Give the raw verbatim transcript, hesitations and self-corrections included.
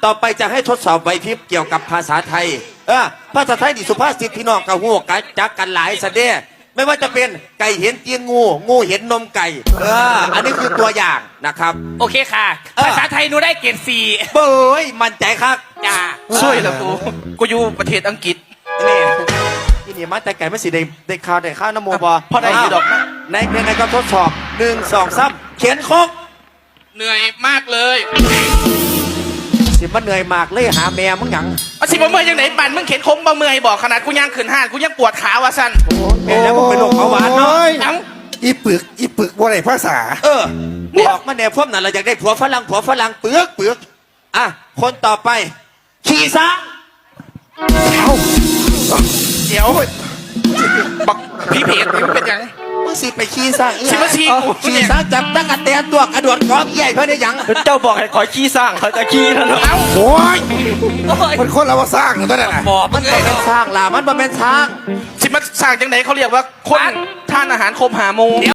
ต่อไปจะให้ทดสอบไหวพริบเกี่ยวกับภาษาไทย เออ ภาษาไทยนี่สุภาษิตพี่น้องก็ฮู้กันจักกันหลายซะเด้ ไม่ว่าจะเป็นไก่เห็นตีนงู งูเห็นนมไก่ เออ อันนี้คือตัวอย่างนะครับ โอเคค่ะ เออ ภาษาไทยหนูได้เกรดสี่ เบ้ย มั่นใจครับ จ้า ช่วยละกู กูอยู่ประเทศอังกฤษ นี่ที่นี่มาแต่ไก่ไม่สิได้ได้ข่าวได้ข่าวน้ำโมบอ พอได้อยู่ดอกนะ ในเพลงในก็ทดสอบหนึ่งสองสามเขียนคก เหนื่อยมากเลย สิมาเหนื่อยมากเลยหาแม่มึงหยัง เอาสิบ่เมื่อยยังไหนปั่นมึงเข็นคงบ่เมื่อยบอกขนาดกูย่างขึ้นห้างกูยังปวดขาว่าสั้น แม่แล้วมึงเป็นโรคเบาหวานเนาะ โอ้ย เอ้า อีปึกอีปึกบ่ได้ภาษา เออบอกมาแน่พวกนั้นเราอยากได้ผัวฝรั่งผัวฝรั่งเปลือกเปลือกอ่ะคนต่อไป ขี่ช้าง เดี๋ยวบักพี่เพจนี่มันเป็นยัง มึงสิไปขี่ช้างอีห สิ ยัง มาชี้กู ขี่ช้างจับตั๊กแตนตัวกระโดดกอล์ฟใหญ่เพื่อได้หยัง เจ้าบอกให้ขอขี้สร้างเขาจะขี้แล้วเนาะ โอ้ยมันคนละว่าสร้างนั่นแหละ มันบ่เป็นช้างล่ะมันบ่เป็นช้าง สิมาสร้างจังไหนเขาเรียกว่าคนทานอาหารครบห้าหมู่